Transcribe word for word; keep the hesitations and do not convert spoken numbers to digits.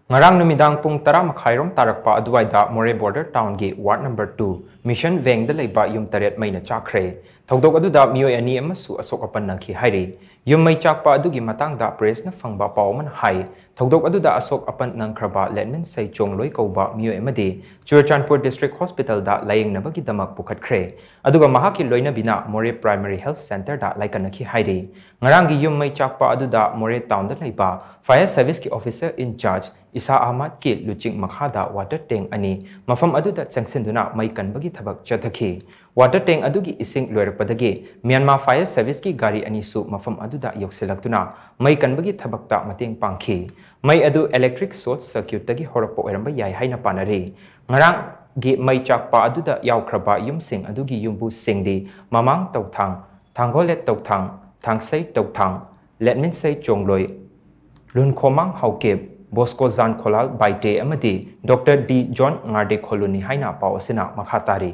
ꯉꯔꯥꯡ ꯅꯨꯃꯤꯗꯥꯡ ꯄꯨꯡ ꯇꯔꯥ ꯃꯈꯥꯏꯔꯣꯝ ꯇꯥꯔꯛꯄ ꯑꯗꯨꯋꯥꯏꯗ ꯃꯣꯔꯦ ꯕꯣꯔꯗꯔ ꯇꯥꯎꯟꯒꯤ ꯋꯥꯔꯗ ꯅꯝꯕꯔ ꯇꯨ ꯃꯤꯁꯟ ꯚꯦꯡꯗ ꯂꯩꯕ ꯌꯨꯝ ꯇꯔꯦꯠ ꯃꯩꯅ ꯆꯥꯛꯈ꯭ꯔꯦ꯫ ꯊꯧꯗꯣꯛ ꯑꯗꯨꯗ ꯃꯤꯑꯣꯏ ꯑꯅꯤ ꯑꯃꯁꯨ ꯑꯁꯣꯛ ꯑꯄꯟ ꯅꯪꯈꯤ ꯍꯥꯏꯔꯤ꯫ ꯌꯨꯝ ꯃꯩ ꯆꯥꯛꯄ ꯑꯗꯨꯒꯤ ꯃꯇꯥꯡꯗ ꯄ꯭ꯔꯦꯁꯅ ꯐꯪꯕ ꯄꯥꯎ ꯑꯃꯅ ꯍꯥꯏ, ꯊꯧꯗꯣꯛ ꯑꯗꯨꯗ ꯑꯁꯣꯛ ꯑꯄꯟ ꯅꯪꯈ꯭ꯔꯕ ꯂꯦꯟꯃꯤꯟꯁꯩ ꯆꯣꯡꯂꯣꯏ ꯀꯧꯕ ꯃꯤꯑꯣꯏ ꯑꯃꯗꯤ ꯆꯨꯔꯆꯥꯟꯄꯨꯔ ꯗꯤꯁꯇ꯭ꯔꯤꯛ ꯍꯣꯁꯄꯤꯇꯥꯜꯗ ꯂꯥꯌꯦꯡꯅꯕꯒꯤꯗꯃꯛ ꯄꯨꯈꯠꯈ꯭ꯔꯦ꯫ ꯑꯗꯨꯒ ꯃꯍꯥꯛꯀꯤ ꯂꯣꯏꯅꯕꯤꯅ ꯃꯣꯔꯦ ꯄ꯭ꯔꯥꯏꯃꯥꯔꯤ ꯍꯦꯜꯊ ꯁꯦꯟꯇꯔꯗ ꯂꯥꯏꯀꯠꯅꯈꯤ ꯍꯥꯏꯔꯤ꯫ ꯉꯔꯥꯡꯒꯤ ꯌꯨꯝ ꯃꯩ ꯆꯥꯛꯄ ꯑꯗꯨꯗ ꯃꯣꯔꯦ ꯇꯥꯎꯟꯗ ꯂꯩꯕ ꯐꯥꯌꯔ ꯁꯔꯚꯤꯁꯀꯤ ꯑꯣꯐꯤꯁꯔ ꯏꯟꯆꯥꯔꯖ ꯏꯁꯥ ꯑꯍꯃꯗꯀꯤ ꯂꯨꯆꯤꯡ ꯃꯈꯥꯗ ꯋꯥꯇꯔ ꯇꯦꯡ ꯑꯅꯤ ꯃꯐꯝ ꯑꯗꯨꯗ ꯆꯪꯁꯤꯟꯗꯨꯅ ꯃꯩ ꯀꯟꯕꯒꯤ ꯊꯕꯛ ꯆꯠꯊꯈꯤ꯫ ꯋꯥꯇꯔ ꯇꯦꯡ ꯑꯗꯨꯒꯤ ꯏꯁꯤꯡ ꯂꯣꯏꯔꯛꯄꯗꯒꯤ ꯃ꯭ꯌꯥꯟꯃꯥꯔ ꯐꯥꯌꯔ ꯁꯔꯚꯤꯁꯀꯤ ꯒꯥꯔꯤ ꯑꯅꯤꯁꯨ ꯃꯐꯝ ꯑꯗꯨꯗ ꯌꯧꯁꯤꯜꯂꯛꯇꯨꯅ ꯃꯩ ꯀꯟꯕꯒꯤ ꯊꯕꯛꯇ ꯃꯇꯦꯡ ꯄꯥꯡꯈꯤ꯫ ꯃꯩ ꯑꯗꯨ ꯏꯂꯦꯛꯇ꯭ꯔꯤꯛ ꯁꯣꯔꯠ ꯁꯔꯀ꯭ꯌꯨꯠꯇꯒꯤ ꯍꯧꯔꯛꯄ ꯑꯣꯏꯔꯝꯕ ꯌꯥꯏ ꯍꯥꯏꯅ ꯄꯥꯅꯔꯤ꯫ ꯉꯔꯥꯡꯒꯤ ꯃꯩ ꯆꯥꯛꯄ ꯑꯗꯨꯗ ꯌꯥꯎꯈ꯭ꯔꯕ ꯌꯨꯝꯁꯤꯡ ꯑꯗꯨꯒꯤ ꯌꯨꯝꯕꯨꯁꯤꯡꯗꯤ ꯃꯃꯥꯡ ꯇꯧꯊꯥꯡ, ꯊꯥꯡꯒꯣꯂꯦꯠ ꯇꯧꯊꯥꯡ, ꯊꯥꯡꯁꯩ ꯇꯧꯊꯥꯡ, ꯂꯦꯠꯃꯤꯟꯁꯩ ꯆꯣꯡꯂꯣꯏ, ꯂꯨꯟꯈꯣꯃꯥꯡ ꯍꯥꯎꯀꯤꯞ, ꯕꯣꯁꯀꯣ ꯖꯥꯟꯈꯣꯂꯥꯜ ꯕꯥꯏꯇꯦ ꯑꯃꯗꯤ ꯗꯣꯛꯇꯔ ꯗꯤ ꯖꯣꯟ ꯉꯥꯔꯗꯦ ꯈꯣꯂꯨꯅꯤ ꯍꯥꯏꯅ ꯄꯥꯎ ꯑꯁꯤꯅ ꯃꯈꯥ ꯇꯥꯔꯤ꯫